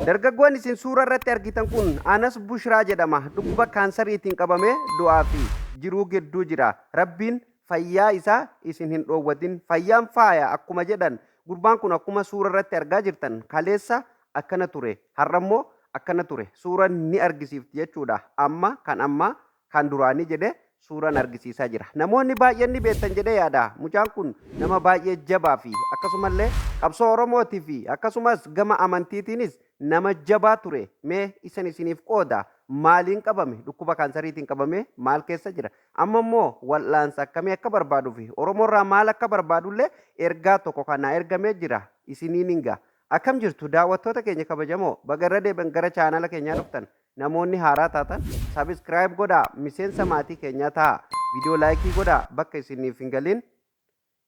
Dargaggoon isin suura irratti argitan kun Anas Bushraa jedhama. Dhukkuba kaansariitiin qabamee du'aa fi jiruu gidduu jira. Rabbiin fayyaa isaa isin hin dhoowwatin. Fayyaan faaya akkuma jedhan, gurbaan kun akkuma suura irratti argaa jirtan kaleessa akkana ture. Har'a immoo akkana ture. Suuran ni argisiifti jechuudha. Amma kan ammaa kan duraanii jedhee suuraan argisiisaa jira. Namoonni baay'een ni beektan jedhee yaada. Mucaan kun nama baay'ee jabaa fi akkasumallee qabsoo Oromootii fi akkasumas gama amantiitiinis nama jabaa ture. Mee isan isiniif qooda. Maaliin qabame? Dhukkuba kaansariitiin qabamee maal keessa jira? Amma immoo wal'aansa akkamii akka barbaaduu fi Oromoorraa maal akka barbaadullee ergaa tokko kanaa ergamee jira. Isiniin hin ga'a. Akkam jirtu daawwattoota keenya kabajamoo? Baga irra deebi'an gara chaanala keenyaa dhuftan. Namoonni haaraa taatan subscribe godhaa, miseensa maatii keenyaa tahaa. Viidiyoo laayikii godhaa, bakka isiniif hin galin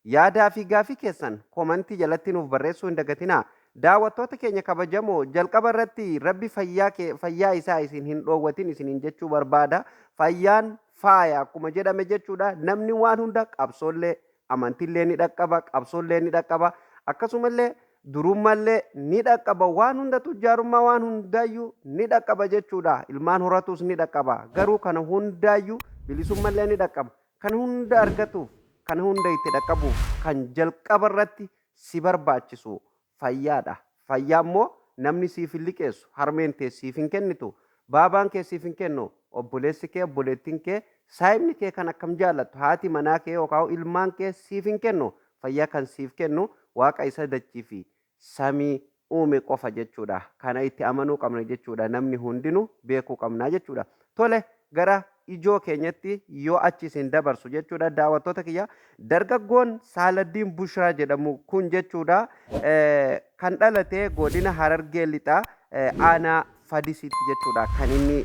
yaadaa fi gaafii keessan komantii jalatti nuuf barreessuu hin dagatinaa. Daawwattoota keenya kabajamoo, jalqaba irratti Rabbi fayyaa kee fayyaa isaa isin hin dhoowwatin isiniin jechuu barbaada. Fayyaan faaya akkuma jedhame jechuudha. Namni waan hunda, qabsoollee, amantillee ni dhaqqaba, qabsoollee ni dhaqqaba, akkasumallee durummallee ni dhaqqaba, waan hunda, tujjaarummaa, waan hundaayyuu ni dhaqqaba jechuudha. Ilmaan horatus ni dhaqqaba. Garuu kana hundaayyuu, bilisummallee ni dhaqqaba, kana hunda argatuuf, kana hunda itti dhaqqabuuf kan jalqaba irratti si barbaachisu fayyaadha. Fayyaa immoo namni siif hin liqeessu, harmeen tee siif hin kennitu, baabaan kee siif hin kennu, obboleessi kee, obboleettiin kee, saahibni kee kan akkam jaallattu, haati manaa kee yookaan ilmaan kee siif hin kennu. Fayyaa kan siif kennu Waaqa isa dachii fi samii uume qofa jechuudha. Kana itti amanuu qabna jechuudha. Namni hundinuu beekuu qabna jechuudha. Tole, gara ijoo keenyatti yoo achi isin dabarsu jechuudha, daawwattoota kiyya, dargaggoon Saaladdiin Bushraa jedhamu kun jechuudha, kan dhalate godina Harargee Lixaa, aanaa Fadisitti jechuudha kan inni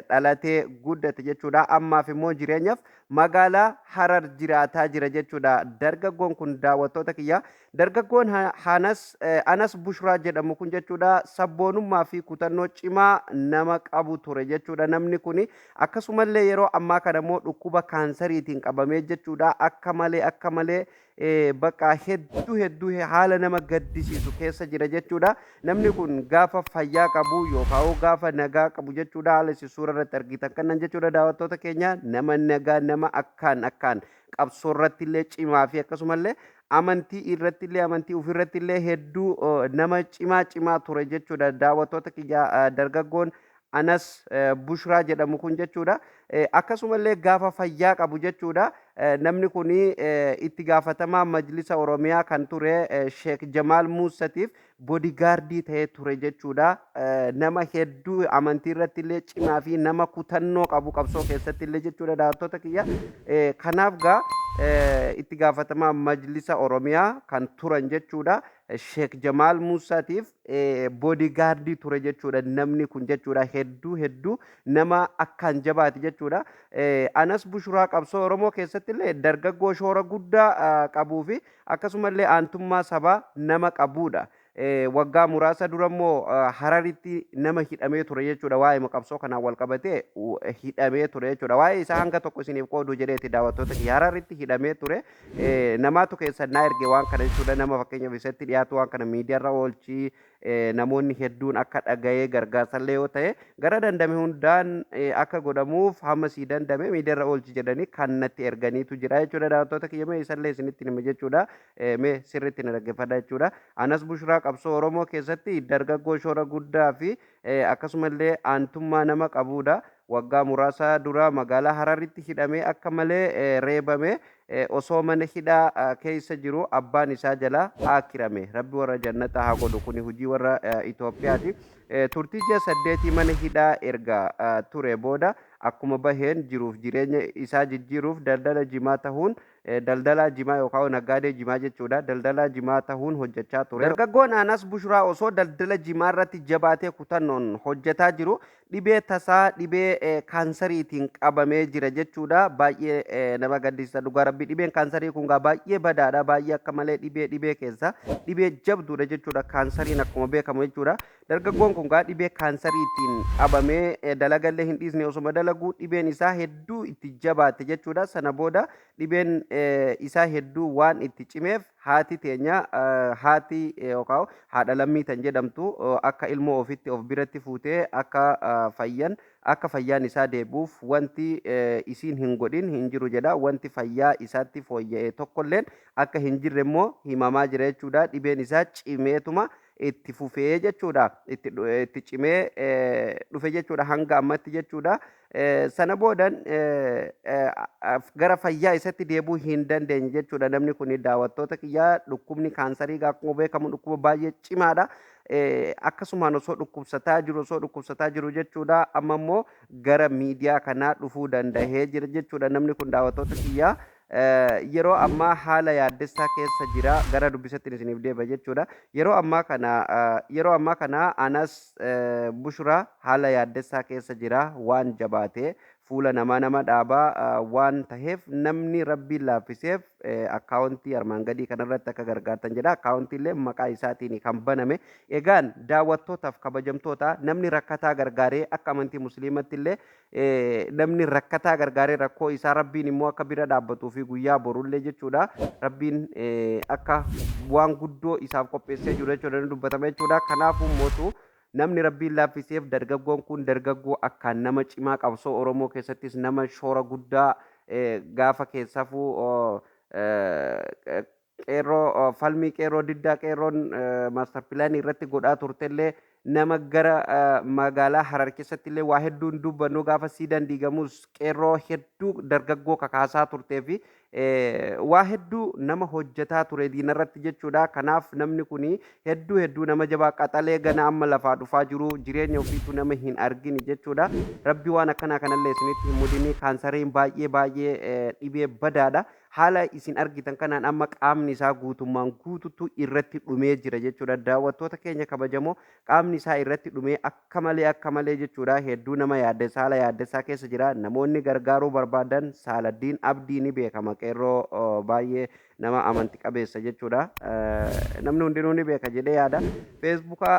dhalatee guddate jechuudha. Ammaaf immoo jireenyaaf magaalaa Harar jiraataa jira jechuudha dargaggoon kun. Daawwattoota kiyya, dargaggoon Hanas Anas Bushraa jedhamu kun jechuudha, sabboonummaa fi kutannoo cimaa nama qabu ture jechuudha namni kun. Akkasumallee yeroo ammaa kana immoo dhukkuba kaansariitiin qabamee jechuudha, akka malee akka malee bakka hedduu hedduu haala nama gaddisiisu keessa jira jechuudha. Namni kun gaafa fayyaa qabu yookaan gaafa nagaa qabu jechuudha, haala isin suura irratti argitan kanan jechuudha, daawwattoota keenya, nama nagaa, nama akkaan akkaan qabsoo irratti illee cimaa fi akkasumallee amantii irratti illee, amantii ofirratti illee hedduu nama cimaa cimaa ture jechuudha, daawwattoota kiyya, dargaggoon Anas Bushraa jedhamu kun jechuudha. Akkasumallee gaafa fayyaa qabu jechuudha. Namni kun itti gaafatamaa Majlisa Oromiyaa kan ture Sheek Jamaal Muussatiif boodigaardii ta'ee ture jechuudha. Nama hedduu amantii irratti illee cimaa fi nama kutannoo qabu qabsoo keessatti illee jechuudha, daawwattoota kiyya. Kanaaf gaa itti gaafatamaa Majlisa Oromiyaa kan turan jechuudha, Sheek Jamaal Muusaatiif boodigaardii ture jechuudha namni kun jechuudha. Hedduu hedduu nama akkaan jabaati jechuudha. Anas Bushuraa qabsoo Oromoo keessatti illee dargaggoo shoora guddaa qabuu fi akkasumallee aantummaa sabaa nama qabuudha. Waggaa muraasa dura immoo Hararitti nama hidhamee ture jechuudha. Waa'ee qabsoo kanaan wal qabatee hidhamee ture jechuudha. Waa'ee isaa hanga tokko isiniif qooduu jedheeti, daawwattoota kiyya. Hararitti hidhamee ture. Namaatu keessan naa erge waan kana jechuudha. Nama fakkeenyaaf isatti dhiyaatu waan kana miidiyaarra oolchii, namoonni hedduun akka dhaga'ee gargaarsallee yoo ta'e gara dandame hundaan akka godhamuuf, hamma sii dandame miidiyaarra oolchi jedhanii kan natti erganiitu jira jechuudha, daawwattoota kiyya. Mee isallee isinitti hima jechuudha. Mee sirriitti na dhaggeeffadha jechuudha. Anas Bushraa qabsoo Oromoo keessatti dargaggoo shoora guddaa fi akkasumallee aantummaa nama qabuudha. Waggaa muraasa dura magaalaa Hararitti hidhamee akka malee reebame. Osoo mana hidhaa keessa jiru abbaan isaa jalaa aakirame. Rabbi warra jannataa haa godhu. Kuni hojii warra Itoophiyaati. Turtii ji'a 8 mana hidhaa erga ture booda akkuma baheen jiruuf jireenya isaa jijjiiruuf daldala jimaa tahuun, daldalaa jimaa yookaan naggaadee jimaa jechuudha, daldalaa jimaa tahuun hojjechaa ture. Dargaggoon Anas Bushraa osoo daldala jimaa irratti jabaatee kutannoon hojjetaa jiru dhibee tasaa, dhibee kaansariitiin qabamee jira jechuudha. Baay'ee nama gaddisiisa dhugaa Rabbii. Dhibeen kaansarii kun gaa baay'ee badaadha. Baay'ee akka malee dhibee dhibee keessa dhibee jabduudha jechuudha. Kaansariin akkuma beekamu jechuudha. Dargaggoon kun gaa dhibee kaansariitiin qabamee dalagallee hin dhiisne, osuma dalaguu dhibeen isaa hedduu itti jabaate jechuudha. Sana booda dhibeen isaa hedduu waan itti cimeef haati teenya, haati yookaan haadha lammii tan jedhamtu, akka ilmoo ofitti of biratti fuutee akka fayyan, akka fayyaan isaa deebi'uuf wanti isiin hin godhin hin jiru jedha. Wanti fayyaa isaatti fooyya'e tokkolleen akka hin jirre immoo himamaa jira jechuudha. Dhibeen isaa cimeetuma itti fufee jechuudha. Itti cimee dhufe jechuudha hanga ammatti jechuudha. Sana boodan gara fayyaa isatti deebi'uu hin dandeenye jechuudha. Namni kun, daawwattoota kiyyaa, dhukkubni kaansarii akkuma beekamu dhukkuba baay'ee cimaadha. Akkasumaan osoo dhukkubsataa jiru jechuudha. Amma immoo gara miidiyaa kanaa dhufuu dandahee jira jechuudha. Namni kun, daawwattoota kiyyaa, yeroo ammaa haala yaaddessaa keessa jira. Gara dubbisatti isiniif deeba jechuudha. Yeroo ammaa kana Anas Bushuraa haala yaaddessaa keessa jira. Waan jabaatee fuula namaa nama dhaabaa waan taheef, namni Rabbiin laaffiseef akkaawuntii armaan gadii kanarratti akka gargaartan jedha. Akkaawuntii illee maqaa isaatiin kan baname. Egaan daawwattootaaf kabajamtoota, namni rakkataa gargaaree, akka amantii Musliimatti illee namni rakkataa gargaaree rakkoo isaa Rabbiin immoo akka bira dhaabbatuu fi guyyaa borullee jechuudha. Rabbiin akka waan guddoo isaaf qopheessee jiru jechuudha, ni dubbatama jechuudha. Kanaafuu mootu namni Rabbiin laaffiseef, dargaggoon kun dargaggoo akkaan nama cimaa, qabsoo Oromoo keessattis nama shoora guddaa gaafa keessaafuu qeerroo, falmii qeerroo, diddaa qeerroon master planii irratti godhaa turtellee, nama gara magaalaa Harar keessatti illee waa hedduun dubbannu, gaafa siidaan diigamus qeerroo hedduu dargaggoo kakaasaa turtee fi waa hedduu nama hojjetaa ture diinarratti jechuudha. Kanaaf namni kun hedduu hedduu nama jabaa, qaxalee gana amma lafaa dhufaa jiru, jireenya ofiitu nama hin argini jechuudha. Rabbi waan akkanaa kanallee isinitti hin mudini. Kaansariin baay'ee baay'ee dhibee badaadha. Haala isin argitan kanaan amma qaamni isaa guutummaan guututu irratti dhumee jira jechuudha. Daawwattoota keenya kabajamoo, qaamni isaa irratti dhumee akka malee, akka malee jechuudha. Hedduu nama yaaddessa, haala yaaddessaa keessa jira. Namoonni gargaaruu barbaadan, Saaladdiin Abdii ni beekama, qeerroo baay'ee nama amanti qabeessa jechuudha. Namni hundinuu ni beeka jedhee yaada. Feesbuuka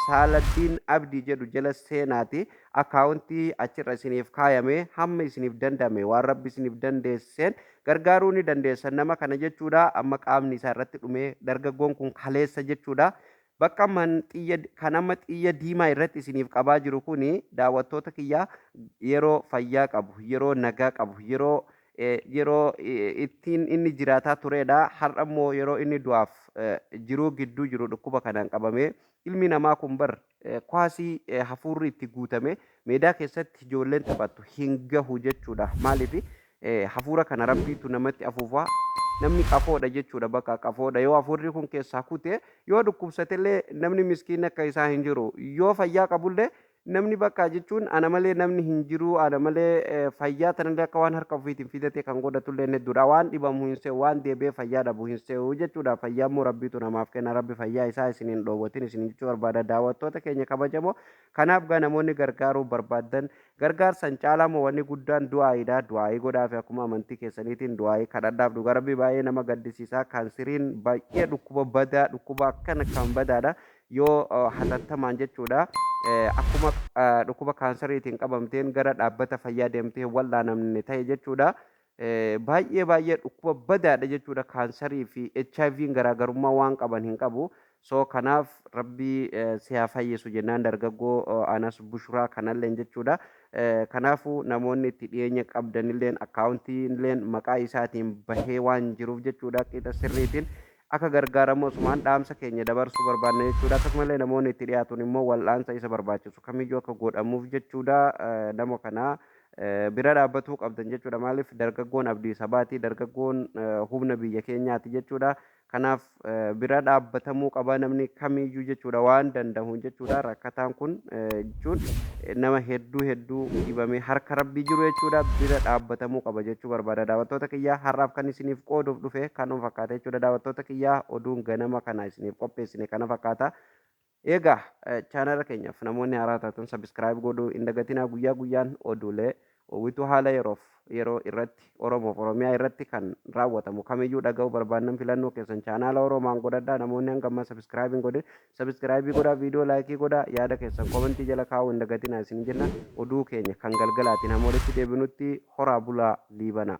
Saaladdiin Abdii jedhu jala seenaati. Akkaawuntii achirra isiniif kaayame, hamma isiniif danda'ame, waan Rabbi isiniif dandeessiseen gargaaruu ni dandeessan nama kana jechuudha. Amma qaamni isaa irratti dhumee, dargaggoon kun kaleessa jechuudha. Bakka amman xiyya kan amma xiyya diimaa irratti isiniif qabaa jiru kuni, daawwattoota kiyyaa, yeroo fayyaa qabu, yeroo nagaa qabu, yeroo ittiin inni jiraataa turedha. Har'a immoo yeroo inni du'aaf jiruu gidduu jiru dhukkuba kanaan qabamee. Ilmi namaa kun bar kwaasii hafuurri itti guutame meedaa keessatti ijoolleen taphattu hin gahu jechuudha. Maaliif? Hafuura kana Rabbiitu namatti afuufa. Namni qafoodha jechuudha, bakka qafoodha. Yoo hafuurri kun keessaa kute, yoo dhukkubsatellee namni miskiinni akka isaa hin jiru. Yoo fayyaa qabullee namni bakka jechuun ana malee namni hin jiru, ana malee fayyaa tanallee akka waan harka ofiitiin fidate kan godhatullee hedduudha. Waan dhibamu hin se'u, waan deebi'ee fayyaa dhabu hin se'u jechuudha. Fayyaa immoo Rabbiitu namaaf kenna. Rabbi fayyaa isaa isiniin dhoowwatin isin jechuu barbaada, daawwattoota keenya kabajamoo. Kanaaf gaa namoonni gargaaruu barbaadan, gargaarsan caalaa moo wanni guddaan du'aayiidha. Du'aayii godhaafi, akkuma amantii keessaniitiin du'aayii kadhadhaaf. Dhugaa Rabbi baay'ee nama gaddisiisa. Kaansiriin baay'ee dhukkuba badaa, dhukkuba akkana kan badaadha. Yoo hatattamaan jechuudha, akkuma dhukkuba kaansariitiin qabamteen gara dhaabbata fayyaa deemtee wal'aanamne ta'e jechuudha. Baay'ee baay'ee dhukkuba badaadha jechuudha. Kaansarii fi HIV'n garaagarummaa waan qaban hin qabu. So kanaaf Rabbii si haa fayyisu jennaan dargaggoo Anas Bushuraa kanalleen jechuudha. Kanaafuu namoonni itti dhiyeenya qabdanilleen, akkaawuntiilleen maqaa isaatiin bahee waan jiruuf jechuudha, qixa sirriitiin akka gargaaramu asumaan dhaamsa keenya dabarsuu barbaanna jechuudha. Akkasumallee namoonni itti dhiyaatuun immoo wal'aansa isa barbaachisu kamiyyuu akka godhamuuf jechuudha. Nama kana bira dhaabbatuu qabdan jechuudha. Maaliif? Dargaggoon abdii sabaati. Dargaggoon humna biyya keenyaati jechuudha. Kanaaf bira dhaabbatamuu qaba namni kamiyyuu jechuudha, waan danda'uun jechuudha. Rakkataan kun jechuun nama hedduu hedduu dhibamee harka Rabbii jiru jechuudha. Bira dhaabbatamuu qaba jechuu barbaada. Daawwattoota kiyyaa, har'aaf kan isiniif qooduuf dhufe kanuma fakkaata jechuudha. Daawwattoota kiyyaa, oduun ganama kana isiniif qopheessine kana fakkaata. Egaa chaanala keenyaaf namoonni haaraa taatan subscribe godhuu hin dagatinaa. Guyyaa guyyaan oduulee Oowwituu haala yeroof yeroo irratti Oromoof Oromiyaa irratti kan raawwatamu kamiyyuu dhaga'uu barbaannan filannoo keessan chaanaala Oromaan godhadhaa. Namoonni hanga ammaa subscribe hin godhin subscribe godhaa, viidiyoo like godhaa, yaada keessan comment jala kaa'uu hin dagatinaa isin jenna. Oduu keenya kan galgalaatiin hamma walitti deebinutti horaa bulaa, liibana.